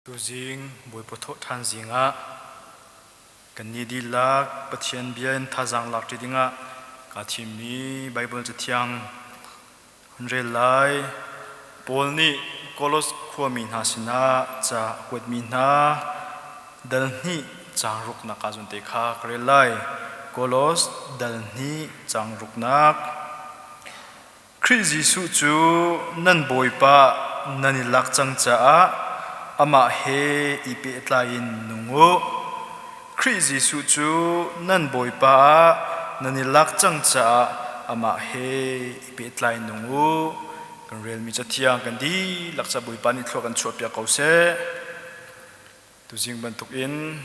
Tuzing Bawipa thawhṭhan zingah kan ni dihlak Pathian bia in thazaang lak ṭi dingah kaa thimmi Baibal Cathiang hun rel lai. Paul nih Kolos khuami hna sinah ca a kuatmi hna dal hnih caang ruknak ah zunte kha ka rel lai. Kolos dal hnih caang ruknak. Khrih Jesuh cu nan Bawipa nan i lak cang caah amah he i pehtlai in nung u. Khrih Jesuh cu nan Bawipa ah nan i lak cang caah amah he i pehtlai nung u. Kan relmi cathiang kan dihlak ca Bawipa nih thlua kan chuahpiak ko seh. Tuzing bantukin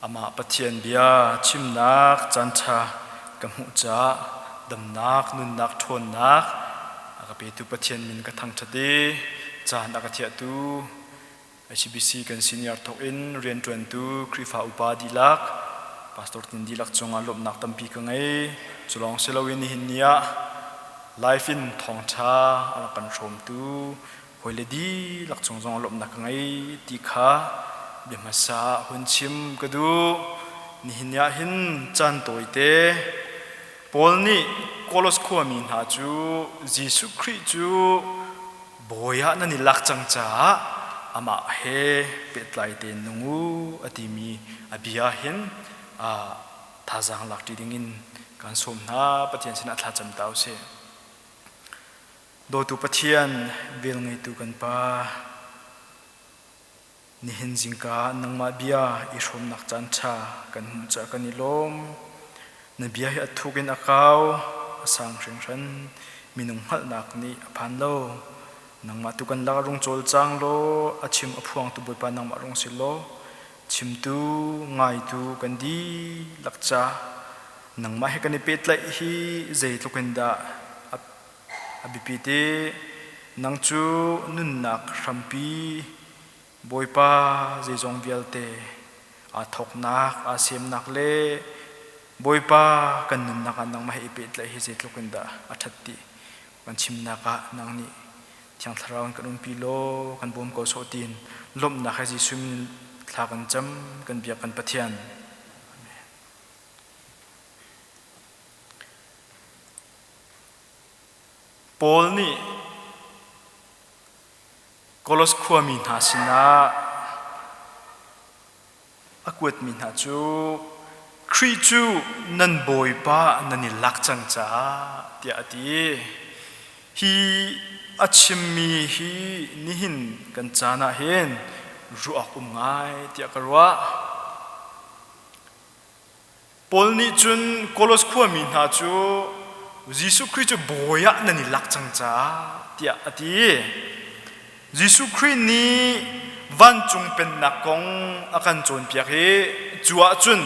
amah Pathian bia chimnak caanṭha ka hmuh caah damnak, nunnak, ṭhawnnak a ka petu Pathian min ka thangṭhat i caan a ka thiahtu HBC kan senior thawk in rianṭuantu Khrihfa upa dihlak, pastor tin dihlak cungah lawmhnak tampi ka ngei. Cu lawng si loin nihin ni ah live in thawngṭha a rak kan hrawmtu Hawile dihlak cung zong lawmhnak ka ngei ti kha bia hmasa ah hun chim ka duh. Nihin ni ah hin caan tawite Paul nih Kolos khuami hna cu Jesuh Khrih cu bawi ah nan i lak cang caah amah he pehtlai tein nung u a timi a bia hin thazaang lak ṭi dingin kan sawm hna. Pathian sinah thlacam ta u sih. Dawtu Pathian, velngeitu kan Pa, nihin zingka ah nangmah bia i hrawmnak caan ṭha kan hmuh caah kan i lawm. Na bia hi a thuk in a kau, a sang hringhran, minung hngalhnak nih a phan lo. Nangmah tu kan lak ah rung cawlcang law, a chim a phuangtu Bawipa nangmah rung si law, chimtu, ngaitu kan dihlak ca nangmah he kan i pehtlaih hi zeitluk in dah a biapi ti nang cu nunnak hrampi Bawipa zeizong vialte aa thawknak aa semnak le Bawipa kan nunnak ah nangmah he i pehtlaih hi zeitluk in dah a ṭhat ti kan chimnak ah nang nih Thiang Thlarau in kan umpi law kan bawm ko sawh tiin lawmhnak he Jesuh min thla kan cam kan biak kan Pathian. Amen. Paul nih Kolos khuami hna sinah a kuatmi hna cu Khrih cu nan Bawipa nan i lak cang caah tiah a ti. Hi a chimmi hi nihin kan caan ah hin ruah awk um ngai tiah ka ruah. Paul nih cun Kolos khuami hna cu Jesuh Khrih cu bawi ah nan i lak cang caah tiah a ti. Jesuh Khrih nih vancung pennak kong a kan cawnpiak i cu ahcun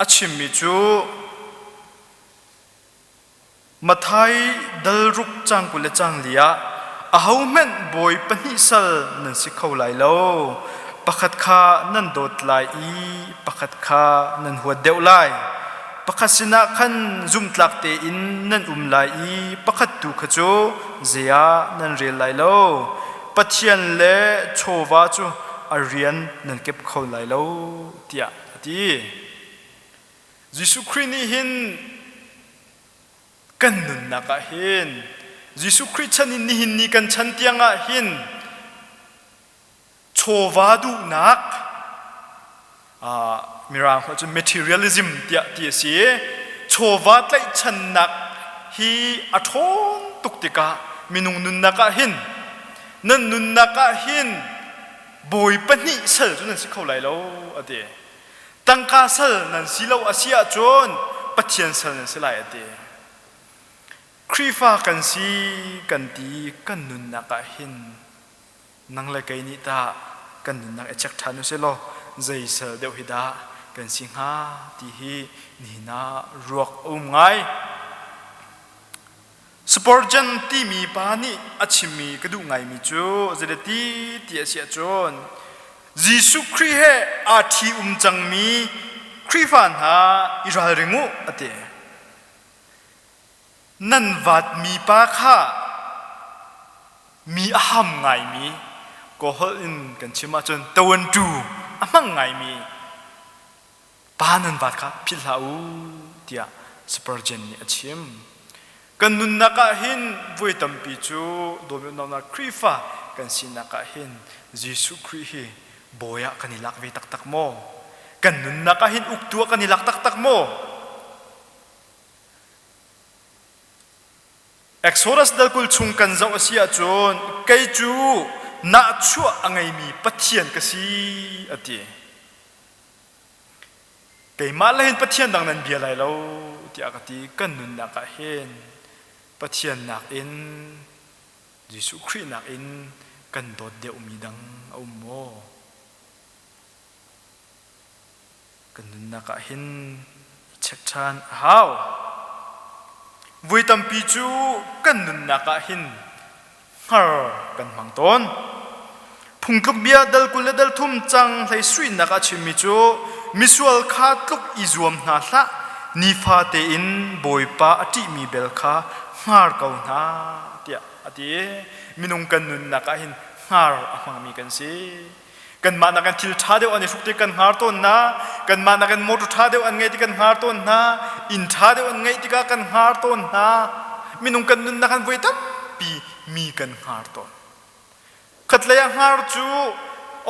a chimmi cu Matthai dal ruk caang 20 le caang li ah ahohmanh bawi pahnih sal nan si kho lai lo. Pakhat kha nan dawt lai i pakhat kha nan huat deuh lai. Pakhat sinah khan zumhtlak tein nan um lai i pakhat tu kha cu zei ah nan rel lai lo. Pathian le chawva cu a rian nan kep kho lai lo tiah a ti. Jesuh Khrih nih hin kan nunnak ah hin Jesuh Khrih chan in nihin ni kan chan tiang ah hin chawva duhnak mirang holh cun materialism tiah ti a si chawva tlaihchannak hi a ṭhawn tuk tikah minung nunnak ah hin nan nunnak ah hin bawi pahnih sal cu nan si kho lai lo a ti. Tangka sal nan si lo a si ahcun Pathian sal nan si lai a ti. Khrihfa kan si kan ti kan nunnak ah hin nang le kei nih tah kan nunnak i check ṭhan usih law zei sal deuh hi dah kan si hnga ti hi nihin ah ruak a um ngai. Spurgeon timi pa nih a chimmi ka duh ngaimi cu zeiti ti a si ahcun Jesuh Khrih he aa ṭhi-um cangmi Khrihfa hna i ralring u a ti. Nan vatmi pa kha mi a ham ngaimi, Kawlholh in kan chim ahcun tawanṭu a hmang ngaimi pa nan vat kha philh hlah u tiah Spurgeon nih a chim. Kan nunnak ah hin voi tampi cu dawmi unaunak Khrihfa kan sinak ah hin Jesuh Khrih hi bawi ah kan i lak ve taktak maw? Kan nunnak ah hin uktu ah kan i lak taktak maw? Exodus dal 20 chung kan zoh a si ahcun kei cu nahchuah a ngeimi Pathian ka si a ti. Keimah le hin Pathian dang nan bia lai lo tiah ka ti. Kan nunnak ah hin Pathian nakin Jesuh Khrih nakin kan dawt deuhmi dang a um maw? Kan nunnak ah hin i check ṭhan a hau. Vui tampi cu kan nunnak ah hin hngar kan hmang tawn. Phungtluk bia dal 20 le dal thum cang hlei suinak ah chimmi cu misual kha tluk i zuam hna hlah, nifa tein Bawipa a ṭihmi bel kha hngar ko hna tiah a ti. Minung kan nunnak ah hin hngar a hmangmi kan si. Kanmah nakin thil ṭha deuh an i hruk ti kan hngar tawn hna. Kanmah nakin motor ṭha deuh an ngeih ti kan hngar tawn hna. Inn ṭha deuh an ngeih tikah kan hngar tawn hna. Minung kan nunnak han voi tampi mi kan hngar tawn. Khatlei ah hngar cu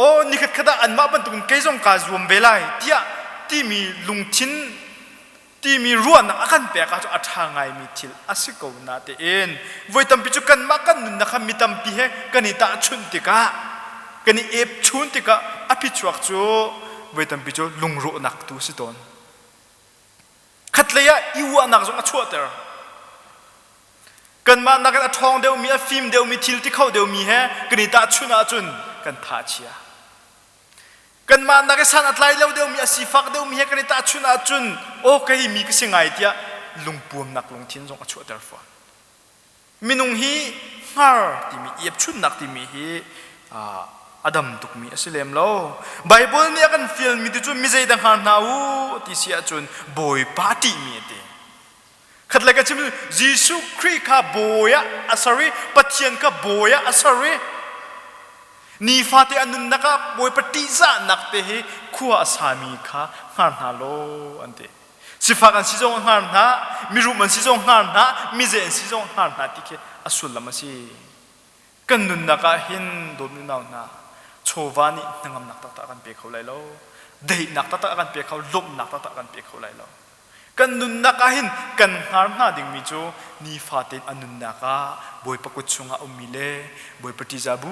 aw nikhat khat ah anmah bantukin kei zong kaa zuam ve lai tiah timi lungthin timi ruahnak a kan pek ahcun a ṭha ngaimi thil a si ko natein voi tampi cu kanmah kan nunnak kha mi tampi he kan i tahchunh tikah kan i epchun tikah a phichuak cu voi tampi cu lungrawhnak tu a si tawn. Khatlei ah i uahnak zong a chuahter. Kanmah nakin a ṭhawng deuhmi, a fim deuhmi, thil ti kho deuhmi he kan i tahchunh ahcun kan tha a chia. Kanmah nak i san a tlai lo deuhmi, a sifak deuhmi he kan i tahchunh ahcun aw kei mi ka si ngai tiah lungpuamnak lungthin zong a chuahter fawn. Minung hi hngar timi iapchunnak timi hi a dam tukmi a si lem lo. Baibal nih a kan fialmi tu cu mi zeidah hngar hna u ti si ahcun Bawipa ṭihmi a ti. Khatlei ka chim Jesuh Khrih kha bawi ah a ser i Pathian kha bawi ah a ser i nifate a nunnak ah Bawipa ṭihzahnak te hi khua a sami kha hngar hna law an ti. Sifak an si zong hngar hna, mirum an si zong hngar hna, mize an si zong hngar hna ti khi a sullam a si. Kan nunnak ah hin dawtmi unau hna, chawva nih hnangamnak taktak a kan pe kho lai lo. Daihnak taktak a kan pe kho, lawmhnak taktak a kan pe kho lai lo. Kan nunnak ah hin kan hngar hna dingmi cu nifatein a nunnak ah Bawipa kut chungah ummi le Bawipa ṭihzah bu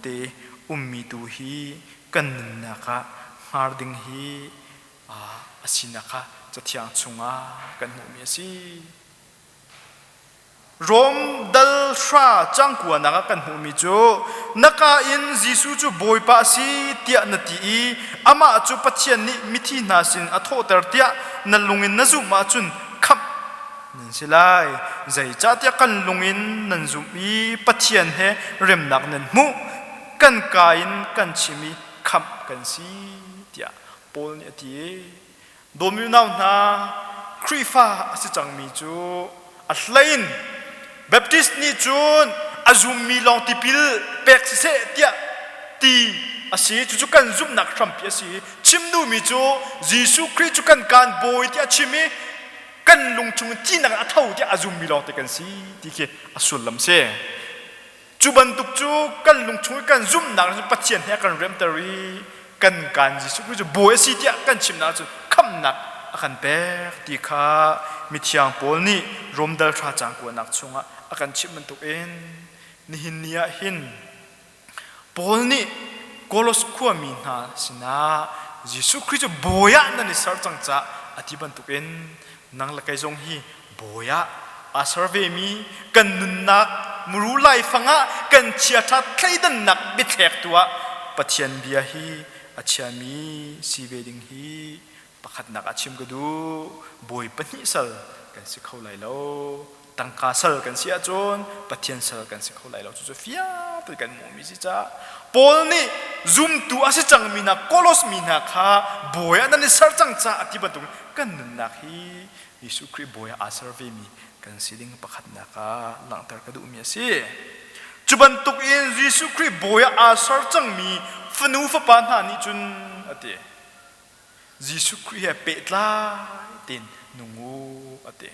te ummi tu hi kan nunnak ah hngar ding hi a sinak kha Cathiang chungah kan hmuhmi a si. Rom dal hra cangkuanak ah kan hmuhmi cu na ka in Jesuh cu Bawipa a si tiah na ti i amah cu Pathian nih mithi hna sin a thawhter tiah na lung in na zumh ahcun khamh nan si lai. Zeicahtiah kan lung in nan zumh i Pathian he remnak nan hmuh. Kan ka in kan chim i khamh kan si tiah Paul nih a ti. Dawmi unau hna, Khrihfa a si cangmi cu a hlein Baptist nih cun a zummi lawng tipil pek siseh tiah ti a si. Cucu kan zumhnak hrampi a si. Chim duhmi cu Jesuh Khrih cu kan kaan bawi tiah a chim i kan lung chung in thihnak a tho tiah a zummi lawngte kan si ti khi a sullam si. Cu bantuk cu kan lungchung i kan zumhnak cu Pathian he a kan remter i kan kaan Jesuh Khrih cu Bawi a si tiah kan chimnak cu khamhnak a kan pek ti kha mithiang Paul nih Rom dal hra caang kuanak chungah a kan chimh bantukin nihin ni ah hin Paul nih Kolos khuami hna sinah Jesuh Khrih cu Bawi ah nan i ser cang caah a ti bantukin nang le kei zong hi bawi ah aa ser vemi kan nunnak muru laifang ah kan chiaṭha thleidannak biathlek tu ah Pathian bia hi a chiami si ve ding hi pakhatnak ah chim ka duh. Bawi pahnih sal kan si kho lai lo. Tangka sal kan si ahcun Pathian sal kan si kho lai lo. Cucu fiang tein kan hmuhmi si caah Paul nih zumtu a si cangmi hna Kolos mi hna kha bawi ah nan i ser cang caah a ti bantuk kan nunnak hi Jesuh Khrih bawi ah aa ser vemi kan si ding pakhatnak ah langhter ka duhmi a si. Cu bantuk in Jesuh Khrih bawi ah aa ser cangmi fanu fapa hna nih cun a ti. Jesuh Khrih he pehtlai tein nung u a ti.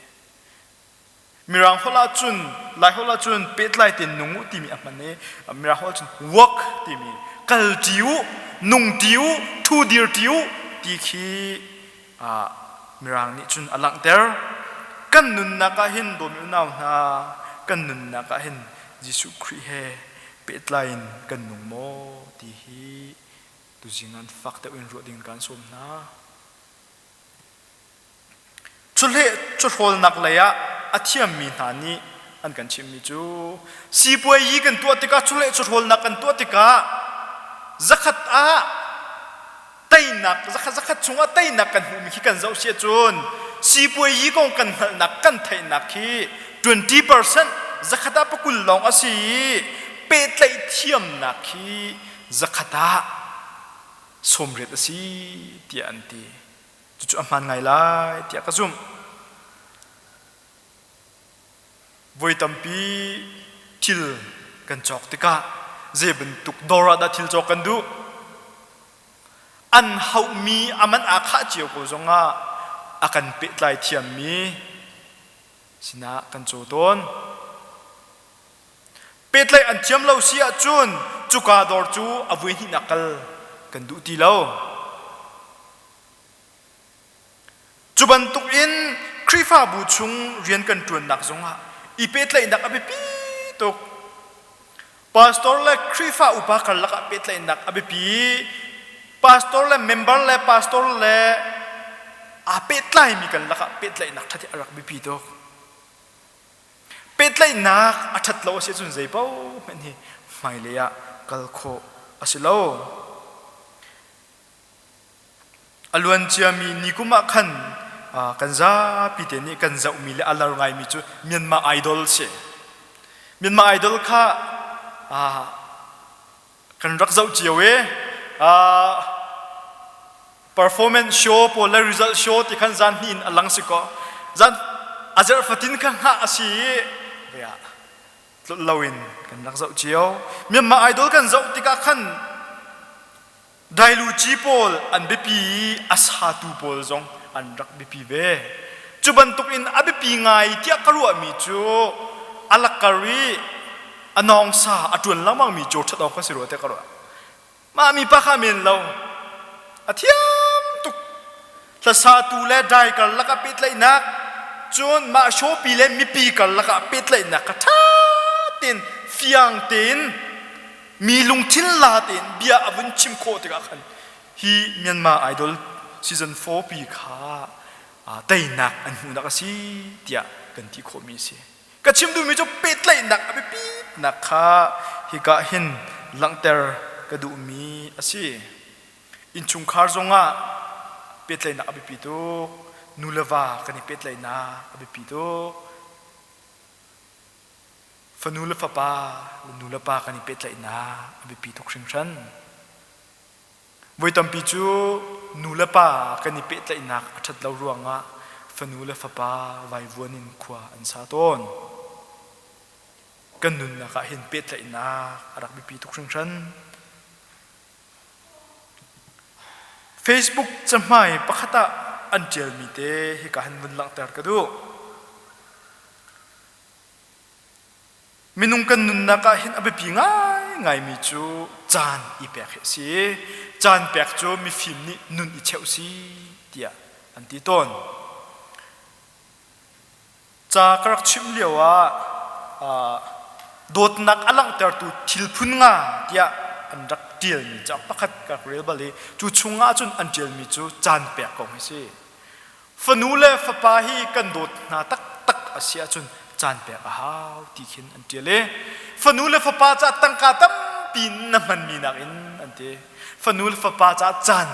Mirang holh ahcun Lai holh ahcun pehtlai tein nung u timi a hman i Mirang holh ahcun work timi kal ṭi u, nung ṭi u, ṭhu dir ṭi u ti khi Mirang nih cun a langhter. Kan nunnak ah hin dawmi unau hna kan nunnak ah hin Jesuh Khrih he pehtlai in kan nung maw ti hi tuzing an fak deuh in ruah ding kan sawm hna. Cuhleh cuhrawlnak lei ah a thiammi hna nih an kan chimmi cu sipuayi kan tuah tikah cuhleh cuhrawlnak kan tuah tikah zakhat ah teinak zakhat zakhat chungah teinak kan hmuhmi khi kan zoh si ahcun sipuayi kong kan hngalhnak kan theihnak khi 20% zakhat ah pakul lawng a si i pehtlaih thiamnak khi zakhat ah sawmriat a si tiah an ti. Cucu a hmaan ngai lai tiah ka zumh. Voi tampi thil kan cawk tikah zei bantuk dawr ah dah thil cawk kan duh? An hauhmi a man aa khah cio ko zongah a kan pehtlai thiammi sinah kan caw tawn. Pehtlaih an thiam lo si ahcun cuka dawr cu a vui hnihnak kal kan duh ti lo. Cu bantuk in Khrihfabu chung rian kan ṭuannak zongah i pehtlaihnak a biapi tuk. Pastor le Khrihfa upa karlak ah pehtlaihnak a biapi. Pastor le member le pastor le aa pehtlaimi kan lakah pehtlaihnak ṭhat hi a rak biapi tuk. Pehtlaihnak a ṭhat lo a si ahcun zei paoh hmanh hi hmailei ah kal khawh a si lo. A luan ciami ni kum ah khan kan zapi te nih kan zohmi le a lar ngaimi cu Myanmar Idol si. Myanmar Idol kha kan rak zoh cio i performance show pawl le result show ti khan zan hnih in a lang si ko. Zan a zarh fatin kha hngah a si i tlolh loin kan rak zoh cio. Myanmar Idol kan zoh tikah khan Dailuci pawl an biapi i a satu pawl zong an rak biapi ve. Cu bantukin a biapi ngai tiah ka ruahmi cu a lakar i a nawngsa a ṭuan lengmangmi caw ṭhat awk a si rua tiah ka ruah. Mah mipa kha men lo. A thiam tuk. Hlasatu le dai karlak ah pehtlaihnak, cun mah shawpi le mipi karlak ah pehtlaihnak kha ṭha tein fiang tein mi lungthin la tein bia a vun chim khawh tikah khan hi Myanmar Idol season 4 pi kha teinak an hmuhnak a si tiah kan ti khawhmi a si. Ka chim duhmi cu pehtlaihnak a biapitnak kha hika hin langhter ka duhmi a si. Innchungkhar zongah pehtlaihnak a biapi tuk. Nu le va kan i pehtlaihnak a biapi tuk. Fanu le fapa le nu le pa kan i pehtlaihnak a biapi tuk hringhran. Voi tampi cu nu le pa kan i pehtlaihnak a ṭhat lo ruangah fanu le fapa vaivuan in khua an sa tawn. Kan nunnak ah hin pehtlaihnak a rak biapi tuk hringhran. Facebook cahmai pakhat ah an ṭialmi te hika hin vun langhter ka duh. Minung kan nunnak ah hin a biapi ngaingaimi cu caan i pek hi a si. Caan pek cu mifim nih nun i cheuh si tiah an ti tawn. Ca ka rak chimh lio ah dawtnak a langhtertu thil phun nga tiah an rak ṭialmi cauk pakhat ka rak rel bal i cu chungah cun an ṭialmi cu caan pek kong hi a si. Fanu le fapa hi kan dawt hna taktak a si ahcun caan pek a hau ti khin an ṭial i fanu le fapa caah tangka tampi na hmanmi nakin an ti. Fanu le fapa caah caan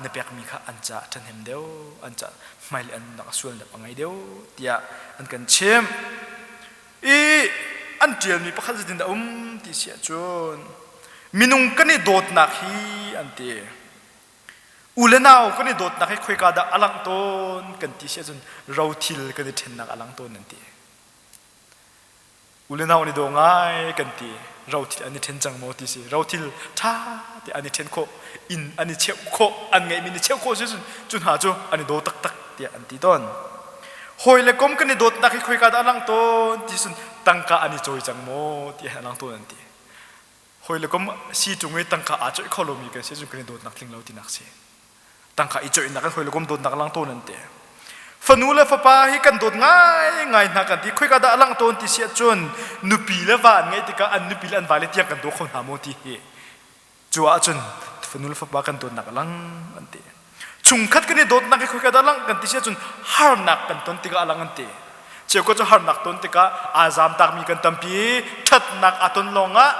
na pekmi kha an caah ṭhahnem deuh, an caah hmailei an nunnak a sualnak a ngei deuh tiah an kan chimh. I an ṭialmi pakhat zeitin dah um ti si ahcun minung kan i dawtnak hi an ti. U le nau kan i dawtnak hi khoika dah a langh tawn kan ti si ahcun rothil kan i ṭhennak a lang tawn an ti. U le nau an i daw ngai kan ti. Rothil an i ṭhen cang maw ti si. Rothil ṭha te an i ṭhen khawh, inn an i cheuh khawh, an ngeihmi an i cheuh khawh si cun cu hna cu an i daw taktak tiah an ti tawn. Hawi le kom kan i dawtnak hi khoika dah a lang tawn ti cun tangka an i cawi cang maw ti a lang tawn an ti. Hawi le kom si ṭung i tangka aa cawih kho lomi kan si cun kan i dawtnak tling lo tinak si. Tangka i cawihnak in hawi le kom dawtnak a lang tawn an ti. Fanu le fapa hi kan dawt ngaingai hna kan ti. Khoika dah a lang tawn ti si ahcun nupi le va an ngeih tikah an nupi le an vale tiang kan daw kho hna maw ti hi. Cu ahcun fanu le fapa kan dawtnak a lang an ti. Chungkhat kan i dawtnak hi khoika dah a lang kan ti si ahcun harnak kan ton tikah a lang an ti. Cheukhat cu harnak ton tikah aa zamtakmi kan tampi, ṭhatnak aa ton lawngah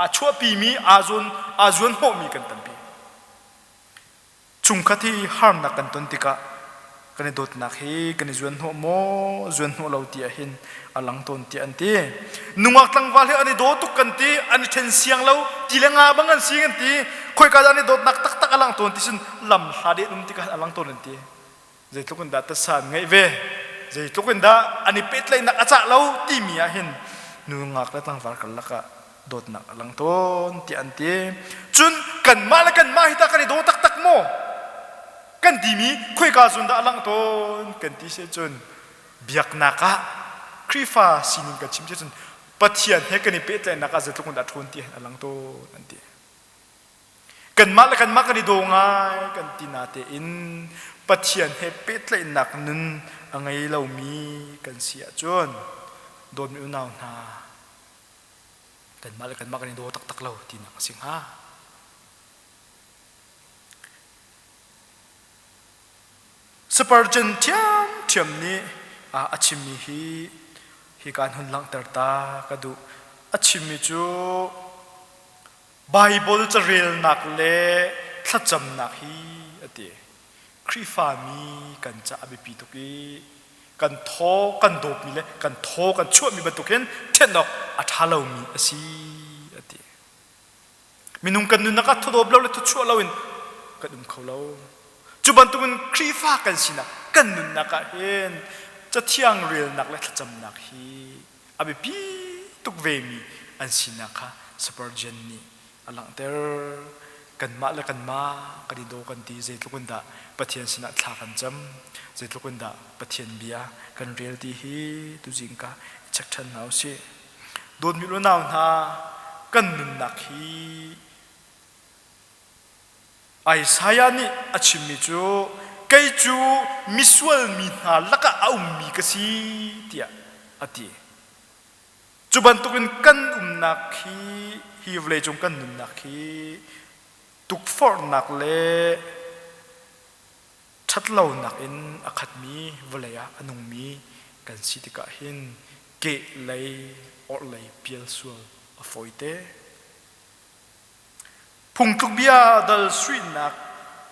aa chuahpimi, aa zuan aa zuanhnawhmi kan tampi. Chungkhat hi harnak kan ton tikah kan i dawtnak hi kan i zuanhnawh maw, zuanhnawh lo ti ahhin a lang tawn tiah an ti. Nungak tlangval hi an i daw tuk kan ti, an i ṭhen siang lo, ti le nga bang an si kan ti. Khoika dah an i dawtnak taktak a lang tawn ti cun lam hla deh um tikah a lang tawn an ti. Zeitluk in dah tasa an ngeih ve, zeitluk in dah an i pehtlaihnak a cah lo timi ahhin nungak le tlangval karlak ah dawtnak a lang tawn tiah an ti. Cun kanmah le kanmah hi tah kan i daw taktak maw? Kan timi khoika zawn dah a lang tawn kan ti si cun biaknak ah Khrihfa sining kan chim si cun Pathian he kan i pehtlaihnak ah zeitluk in dah ṭhawn ti a lang tawn an ti. Kanmah le kanmah kan i daw ngai kan ti natein Pathian he pehtlaihnak nun a ngei lomi kan si ahcun dawtmi unau hna kanmah le kanmah kan i daw taktak lo tinak a si hnga. Spurgeon ṭhiamṭhiam nih a chimmi hi hi kaan hun langhter ta ka duh. A chimmi cu Baibal carelnak le thlacamnak hi a ti. Khrihfami kan ca a biapi tuk i kan thaw kan dawpmi le kan thaw kan chuahmi bantuk hin ṭhen awk a ṭha lomi a si a ti. Minung kan nunnak ah thawdawp lo le thawchuah loin kan um kho lo. Cu bantukin Khrihfa kan sinak kan nunnak ah hin Cathiang relnak le thlacamnak hi a biapi tuk vemi an sinak kha Spurgeon nih a langhter. Kanmah le kanmah kan i daw kan ti zeitluk in dah Pathian sinah thla kan cam, zeitluk in dah Pathian bia kan rel ti hi tuzing ka i check ṭhan hna usih. Dawtmi unau hna, kan nunnak hi Isaiah nih a chimmi cu kei cu misual mi hna lakah a ummi ka si tiah a ti. Cu bantukin kan umnak hi hi vawleicung kan nunnak hi tukforhnak le ṭhatlonak in a khatmi vawlei ah a nungmi kan si tikah hin kehlei orhlei pial sual a fawite. Phungtluk bia dal suihnak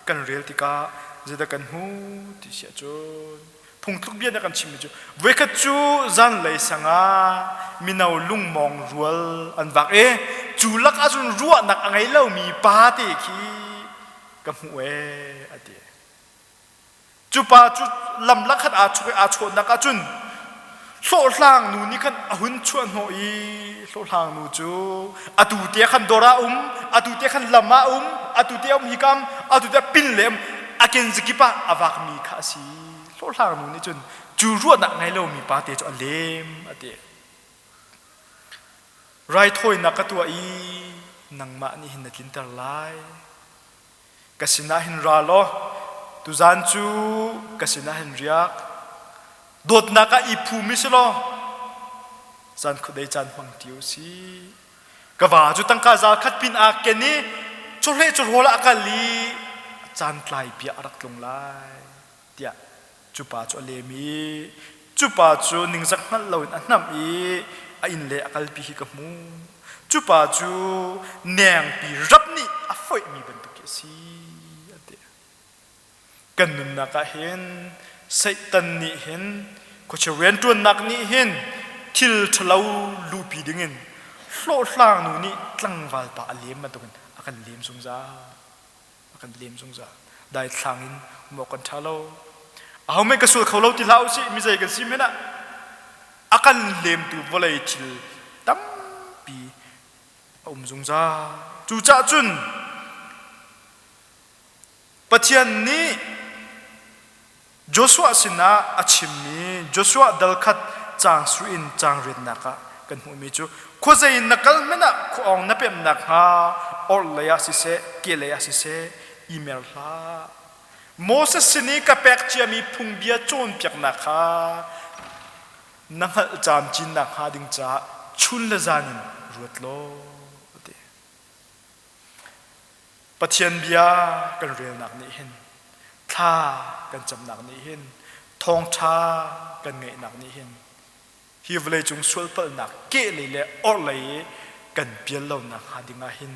kan rel tikah zeidah kan hmuh ti si ahcun phungtluk bia nih a kan chimmi cu voikhat cu zanlei sang ah mino lungmawng rual an vak i cu lak ahcun ruahnak a ngei lomi pa te khi ka hmuh ee a ti. Cu pa cu lam lakhat aa chuk i aa chawhnak ahcun hlawhhlang nu nih khan a hun chuah hnawh i hlawhhlang nu cu atu te khan dawr ah um, atu te khan lam ah um, atu te um hikam, atu te pin le um, a kenzakip ah a vakmi kha a si. Hlawhhlang nu nih cun cu ruahnak ngei lomi pa te cu a lem a ti. Raithawinak ka tuah i nangmah nih hin na tlinter lai. Ka sinah hin ra law tuzaan cu ka sinah hin riak. Dawtnak ah i phumi si law zan khuadei caan hmang ti u si. Ka va cu tangka zal khat pin aa ken i chawhleh chawhrawl ah a kal i caan tlai piah a rak tlung lai tiah cu pa cu a lem i cu pa cu ningzak hngalh loin a hnamh i a inn le a kalpi hi ka hmu. Cu pa cu nengpi rap nih a foihmi bantuk khi a si a ti. Kan nunnak ah hin Satan nih hin khuachia rianṭuannak nih hin thil ṭhalo luhpi dingin hlawhhlang nu nih tlangval pa a lem bantukin a kan lem zungzal. A kan lem zungzal. Daithlang in um awk kan ṭha lo. Ahohmanh ka sual kho lo ti hlah usih, mi zei kan si hmanh ah. A kan lemtu vawlei thil tampi a um zungzal. Cucaah cun Pathian nih Joshua sinah a chimmi Joshua dal khat caang su in caang riatnak ah kan hmuhmi cu khuazei in na kal hmanh ah khuaawng na pemhnak hnga orhlei ah siseh kehlei ah siseh i mer hlah. Moses sin i ka pek ciami phungbia cawnpiaknak kha na hngalh camcin nakhnga ding caah chun le zan in ruat law a ti. Pathian bia kan relnak nih hin thla kan camnak nih hin thawngṭha kan ngeihnak nih hin hi vawleicung sualpalhnak kehlei le orhlei i kan pial lonak hnga ding ah hin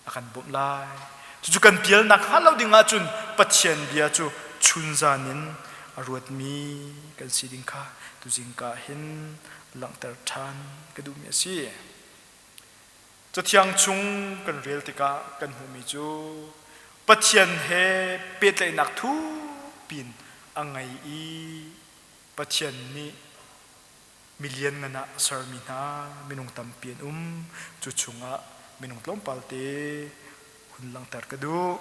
a kan bawmh lai. Cucu kan pialnak hnga lo ding ahcun Pathian bia cu chunzan in a ruatmi kan si ding kha tuzing ka hin langhter ṭhan ka duhmi a si. Cathiang chung kan rel tikah kan hmuhmi cu Pathian he pehtlaihnak thukpiin a ngei i Pathian nih mi lianngan ah a sermi hna minung tampi an um. Cu chungah minung tlawmpal te hun langhter ka duh.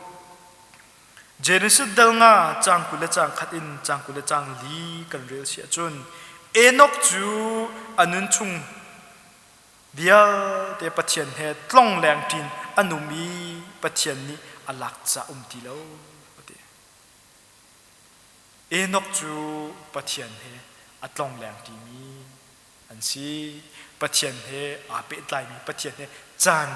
Genesis dal nga caang 20 le caang khat in caang 20 le caang li kan rel si ahcun Enoch cu a nun chung vialte Pathian he tlongleng ṭin an um i Pathian nih a lak ca um ti lo a ti. Enoch cu Pathian he a tlongleng ṭimi an si. Pathian he aa pehtlaimi, Pathian he caan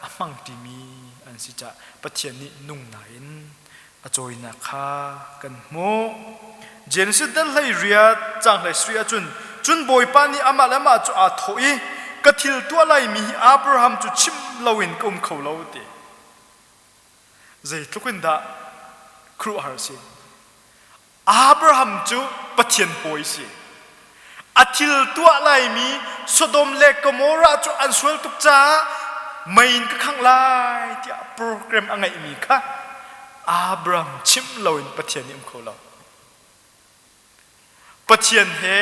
a hmang ṭimi an si caah Pathian nih nung nain a cawinak kha kan hmuh. Genesis dal hlei riat caang hlei sarih ahcun cun Bawipa nih amah le amah cu aa thawh i ka thil tuah laimi hi Abraham cu chim loin ka um kho lo ti. Zeitluk in dah khuaruahhar a si. Abraham cu Pathian hawi si. A thil tuah laimi Sodom le Gomorrah cu an sual tuk caah mei in ka khangh lai tiah program a ngeihmi kha Abraham chimh loin Pathian nih um kho lo. Pathian he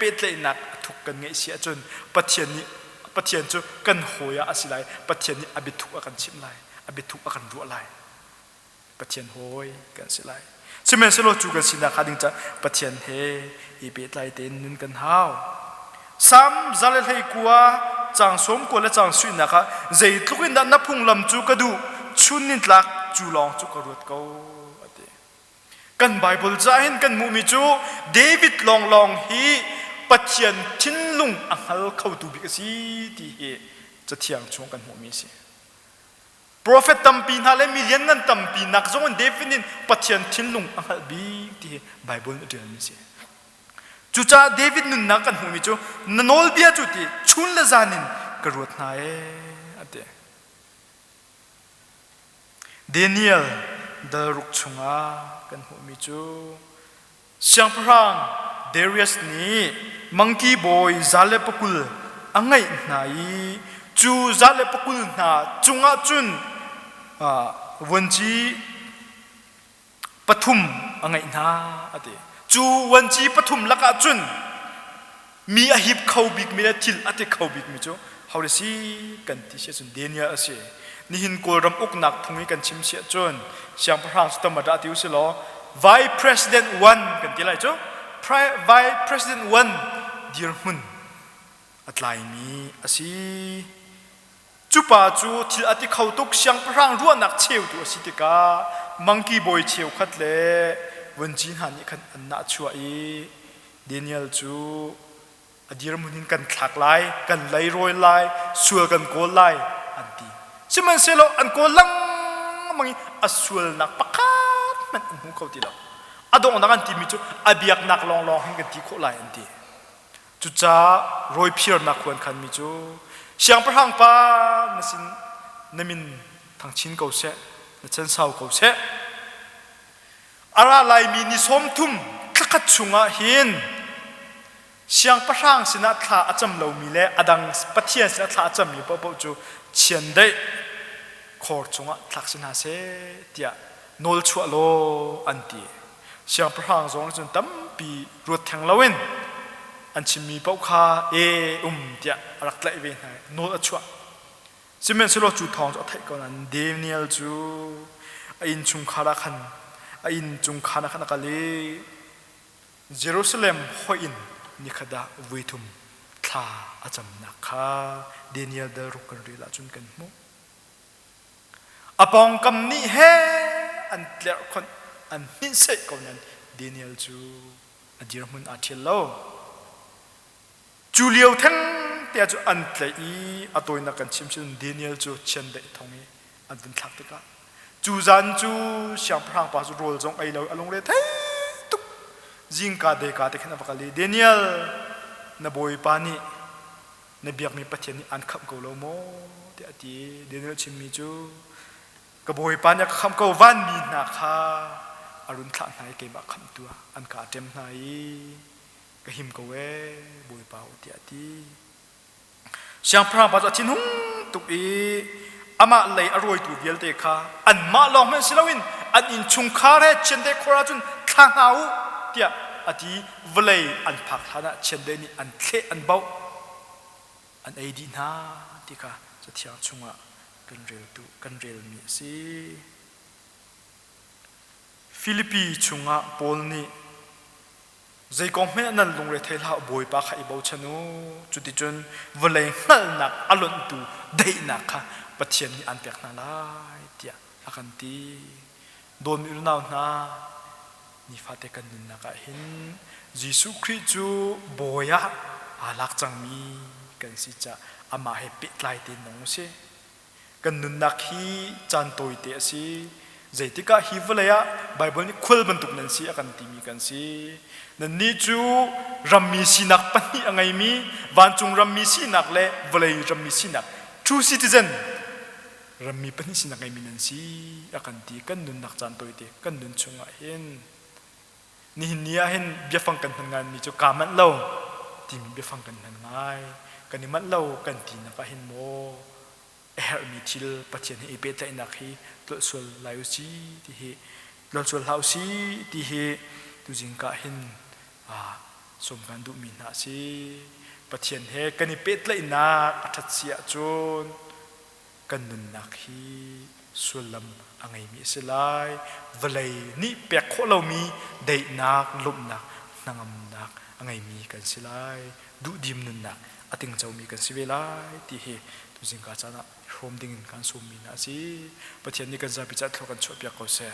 pehtlaihnak a thuk kan ngeih si ahcun Pathian nih Pathian cu kan hawi ah a si lai. Pathian nih a biathuk a kan chimh lai. A biathuk a kan ruah lai. Pathian hawi kan si lai. Sihmanhsehlaw cu kan sinak hnga ding caah Pathian he i pehtlai tein nun kan hau. Salm 119 caang 19 le caang suinak ah zeitluk in dah na phunglam cu ka duh chun nintlak cu lawng cu ka ruat ko a ti. Kan Bible ca hin kan hmuhmi cu David lawnglawng hi Pathian thinlung a hngal khotu bik a si ti hi Cathiang chung kan hmuhmi a si. Profet tampi hna le mi lianngan tampi nak zong in David nih Pathian thinlung a hngalh bik ti hi Bible nih a ṭialmi a si. Cucaah David nunnak kan hmuhmi cu na nawlbia cu ti chun le zan in ka ruat hna ee a ti. Daniel dalruk chungah kan hmuhmi cu Siangpahrang Darius nih mangki bawi 120 a ngeih hna i cu 120 hna cungah cun vuanci pathum a ngeih hna a ti. Cu vuanci pathum lakah cun mi a hip kho bikmi le thil a ti kho bikmi cu ho si kan ti si ahcun Daniel a si. Nihin Kawlram uknak phung i kan chim si ahcun siangpahrang cu tam dah ti u si law Vice President one kan ti lai cu Vice President one dirhmun a tlaimi a si. Cu pa cu thil a ti kho tuk siangpahrang ruahnak cheutu a si tikah mangki bawi cheukhat le vunci hna nih khan an nahchuah i Daniel cu a dirhmun in kan thlak lai, kan leirawi lai, sual kan kawl lai an ti. Sihmanhsehlaw an kawl lengmang i a sualnak pakhat hmanh an hmu kho ti lo. A donghnak an timi cu a biaknak lawnglawng hin kan ti khawh lai an ti. Cucaah rawiphirnak khu an khanmi cu siangpahrang pa na sin na min thang chin ko seh, na chan sau ko seh. A ra laimi ni 30 thlakhat chungah hin siangpahrang sinah thla a cam lomi le a dang pathian sinah thla a cammi paohpaoh cu chiandeih khor chungah thlak si hna seh tiah nawl chuah law an ti. Siangpahrang zong nih cun tampi ruat theng loin. An chimmi paoh kha e um tiah a rak tlaih ve hna i nawl a chuah. Sihmanhsehlaw cu thawng cu a theih ko nain Daniel cu a innchungkhar ah khan a innchungkhar ah khan a kal i Jerusalem hoih in nikhat ah voithum thla a camnak kha Daniel dal ruk kan rel ahcun kan hmuh. A pawngkam nih he an tlerhkhonh an hninhseih ko nain Daniel cu a dirhmun aa ṭhial lo. Cu lio thengte ah cu an tlaih i a tawinak kan chim cun Daniel cu chiandeih thong i an vun thlak tikah cu zan cu siangpahrang pa cu rawl zong ei lo a lungre thei tuk. Zingka deka te khan a va kal i Daniel na bawipa nih na biakmi Pathian nih aan khamh ko lo maw tiah a ti. Daniel chimmi cu ka bawipa nih a ka khamh ko vanmi hna kha a run thlah hna i keimah khamhtu ah an ka ṭem hna i ka him ko ee bawipa u tiah a ti. Siangpahrang pa cu a thinhung tuk i amah lei a rawitu vialte kha anmah lawng hmanh si loin an innchungkhar he chiandeih khor ahcun thla hna u tiah a ti. Vawlei an phak hlan ah chiandeih nih an thleh an bauh an ei dih hna ti kha Cathiang chungah kan reltu kan relmi a si. Filipi chungah Paul nih Zei kong hmanh ah nan lungre thei hlah u, Bawipa kha i bochan u. Cuticun vawlei hngalhnak a lonhtu daihnak kha Pathian nih aan pek hna lai tiah a kan ti. Dawtmi unau hna, nifate kan nunnak ah hin Jesuh Khrih cu Bawi ah aa lak cangmi kan si caah amah he pehtlai tein nung u sih. Kan nunnak hi caan tawite a si. Zeitikah hi vawlei ah Baibal nih khual bantuk nan si a kan timi kan si. Nannih cu rammi sinak pahnih a ngeimi vancung rammi sinak le vawlei rammi sinak true citizen rammi pahnih sinak ngeimi nan si a kan ti. Kan nunnak caan tawite kan nun chungah hin nihin ni ah hin biafang kan hman ngaimi cu kaa manh lo timi biafang kan hman ngai. Kan i manh lo kan tinak ah hin maw a herhmi thil Pathian he i pehtlaihnak hi tlolh sual lai u si ti hi tlolh sual hlah u si ti hi tuzing ka hin sawm kan duhmi hna a si. Pathian he kan i pehtlaihnak a ṭhat si ahcun kan nunnak hi sullam a ngeimi a si lai. Vawlei nih pek khawh lomi daihnak, lawmhnak, hnangamnak a ngeimi kan si lai. Duhdim nunnak a tingcomi kan si ve lai ti hi tuzingka caan ah hrawm ding in kan sawmmi hna a si. Pathian nih kan zapi caah thlua kan chuahpiak ko seh.